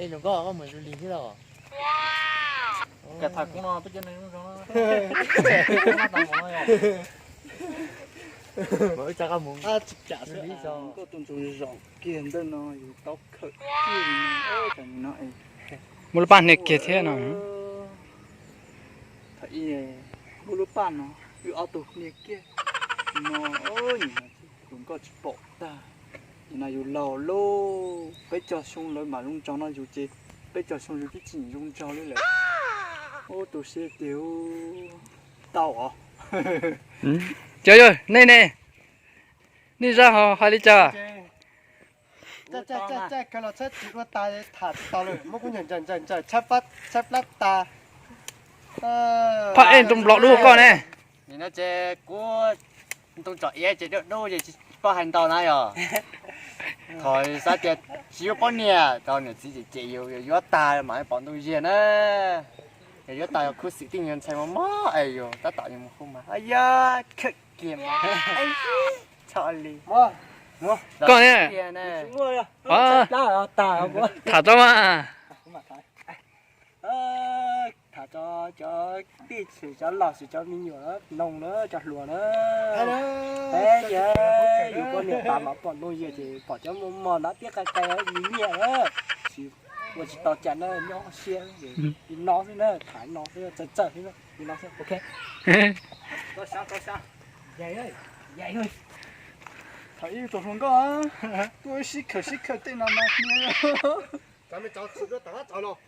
Ej, hluas nkauj, koj mus zoo li thiab los? Kam tham kuv no peb cov neeg zoo zoo no. Mas wb tsa koj mus. Tsis kam zoo li xwb. Koj tus ntsuag zaum kiag ntawm no yus tau khawm kiag li no. Muaj lub paj hnia kiag thiab no. Thaum ub muaj lub paj no, wb ob tug hnia kiag no, nim no tus nkauj tsis pom tag. Nim no yus laus lauj, peb caug xyoo lawv mam zoo nraug no yus ces peb caug xyoo yus twb tsis zoo nraug li lawm. Ub, tu siab tiag. Tau os. Cov yog nej ne, nej zaj ho hais li cas? Caij caij caij caij kawg los txhab tsis dua tas, tham tsis tau lawm, muab kuv ncaws ncaws ncaws ncaws tshaib plab tas. Phaj ej, ntoo nplom dub koj ne. Nim no ces kuv ntoo tsom iav ces dub dub ces tsis paub hais ntau na yog. Thaum xav tias tsis yuav poj niam rau niam txiv ces ces yus yuav tag mam pom ntoo yiag na. Yog yuav tag yog khuv xim tij yog ntxhais mos mos es yus tab tom yus mus hu mas yog khawm kiag mas txhob li. Koj ne, tham tso mas. Tham tso cov tij txhim cov laus txhim cov me nyuam noog na cov hluas na. Peb ces yus poj niam tas mas pom ntoo yiag ces pom cov mos mos ntab tiab qai qai li nyiaj na. Tsis ua tsis tau cas na, nyob siab li no xwb na, tham no xwb, txawj txawj xwb na, li no xwb, ok. Thaum ib tug hluas nkauj tuaj sib khawm sib khawm tej no mas, cov me cov tsis tuaj tom qab tod los.